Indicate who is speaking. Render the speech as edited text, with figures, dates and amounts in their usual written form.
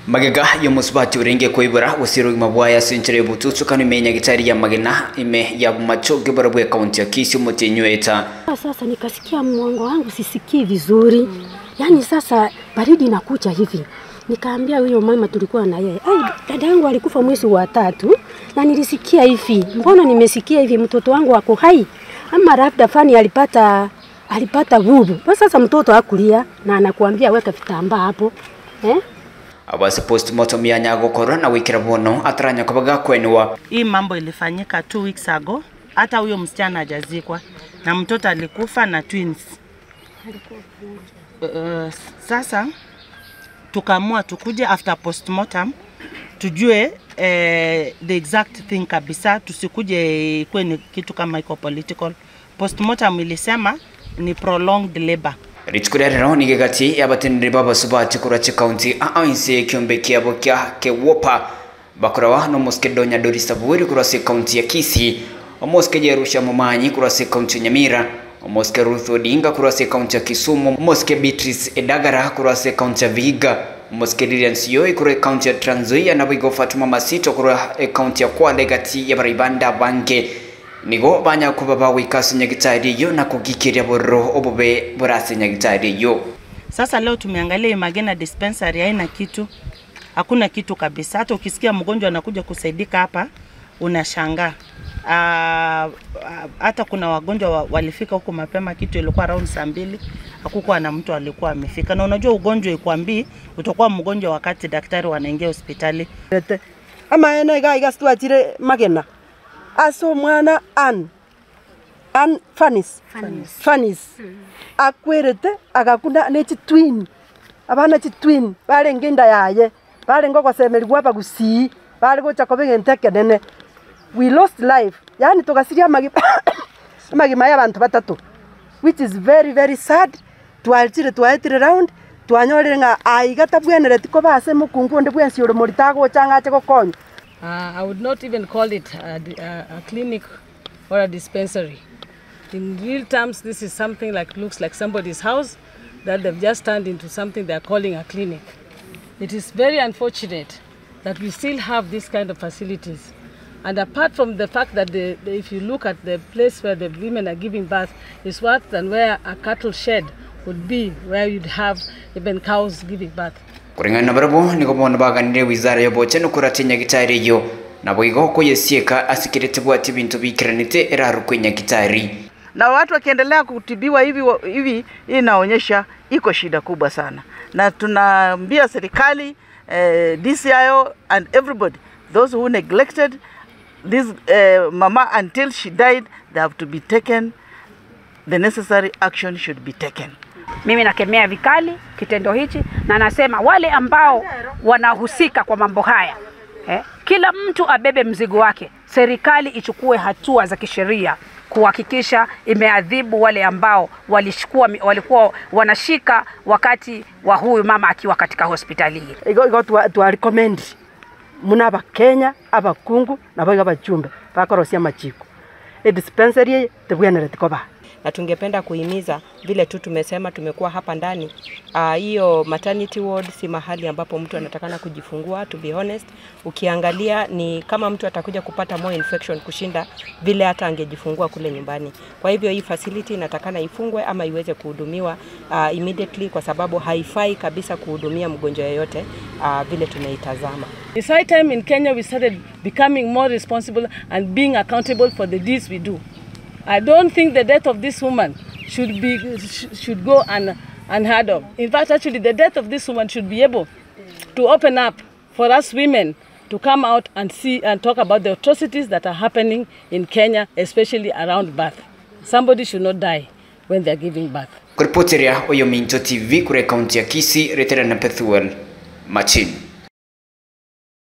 Speaker 1: Magega yomusubati urenge koibura usiro mabwaya senchire bututu kanu imenya gitari ya magena ime ya machoge barabwe kaunti ya Kisii mutinyweta.
Speaker 2: Sasa nikasikia mwango wangu sisikii vizuri. Yaani sasa baridi inakuja hivi. Nikaambia huyo mama tulikuwa na yeye, ai dada yangu alikufa mwezi wa 3 na nilisikia hivi. Mbona nimesikia hivi mtoto wangu ako hai? Ama labda fani alipata gubu. Sasa mtoto hakulia na anakuambia weka vitambaa hapo. Eh?
Speaker 1: Abase postmortem ya nyago corona wikira bono ataranya kubaga kwenwa.
Speaker 3: Hii mambo ilifanyika 2 weeks ago. Hata huyo msichana hajazikwa na mtoto alikufa na twins. Sasa tukaamua tukuje after postmortem tujue the exact thing kabisa, tusikuje kwenye kitu kama iko political. Postmortem ilisema ni prolonged labor.
Speaker 1: Richukurero ni gati yabatendere baba subati kurachi county aanse kyombe kyabo kya kewopa bakurawa no moskedonya Dorisa Buri kurase county ya Kisii, omoske Jerusha Momanyi kurase county Nyamira, omoske Ruth Odinga kurase county ya Kisumu, omoske Beatrice Edagara kurase county ya Vihiga, omoske Lilian Siyoi kurase county ya Trans Nzoia na Wigo Fatuma Masito kurase county ya Kwale gati ya baribanda bange. Nigo banya kubaba wikasi nyagitari yo na kugikiria borro obobe borasi nyagitari yo.
Speaker 3: Sasa leo tumeangalia Magena dispensary haina kitu. Hakuna kitu kabisa. Hata ukisikia mgonjwa anakuja kusaidika hapa unashangaa. Hata kuna wagonjwa walifika huko mapema, kitu ilikuwa around saa 2, hakukuwa na mtu alikuwa amefika. Na unajua ugonjwa ikwambii utakuwa mgonjwa wakati daktari wanaingia hospitali.
Speaker 4: Ama ene ga igastuatire Magena. Aso mwana an fanis. Akwerete agakunda nechi twin. Abana chi twin bale ngenda yaye. Bale ngoko semerigwa bagusi, bale gocha kobegenteke nene. We lost life. Yani tokasiria magima ya bantu batatu. Which is very very sad. Twalchire twaetire round, twanyorire nga aiga tabwenere tiko base mukungu ndi bwensi urumuri tagocha ngache gokonya.
Speaker 5: I would not even call it a clinic or a dispensary. In real terms, this is something like looks like somebody's house that they've just turned into something they're calling a clinic. It is very unfortunate that we still have this kind of facilities. And apart from the fact that if you look at the place where the women are giving birth, it's worse than where a cattle shed would be, where you'd have even cows giving birth.
Speaker 1: Kuringana barabo niko bona baganire wizara yoboche no kuratinya gitari yo nabo igoko yesieka asikirete bwati bintu bikiranite erarukwenya gitari.
Speaker 6: Na watu wakiendelea kutibiwa hivi hivi, inaonyesha iko shida kubwa sana. Na tunaambia serikali, DCIO and everybody, those who neglected this mama until she died, they have to be taken, the necessary action should be taken.
Speaker 7: Mimi nakemea vikali kitendo hichi na nasema wale ambao wanahusika kwa mambo haya, kila mtu abebe mzigo wake. Serikali ichukue hatua za kisheria kuhakikisha imeadhibu wale ambao walikuwa wanashika wakati wa huyu mama akiwa katika hospitali hii.
Speaker 4: Igo twa recommend muna ba Kenya abakungu na baga bachumbe bakorosia machiko. E dispensary tebwenere tikoba.
Speaker 8: Na tungependa kuhimiza vile tu tumesema tumekuwa hapa ndani, hiyo maternity ward si mahali ambapo mtu anatakana kujifungua. To be honest, ukiangalia ni kama mtu atakuja kupata more infection kushinda vile hata angejifungua kule nyumbani. Kwa hivyo hii facility inatakana ifungwe ama iweze kuhudumiwa immediately, kwa sababu haifai kabisa kuhudumia mgonjwa yeyote vile tunaitazama.
Speaker 5: It's high time in Kenya we started becoming more responsible and being accountable for the deeds we do. I don't think the death of this woman should go unheard of. In fact, actually, the death of this woman should be able to open up for us women to come out and see and talk about the atrocities that are happening in Kenya, especially around birth. Somebody should not die when they are giving birth.
Speaker 1: Kuripoteria Oyominto TV kure kaunti ya Kisii, Retera na Pethuel Machin.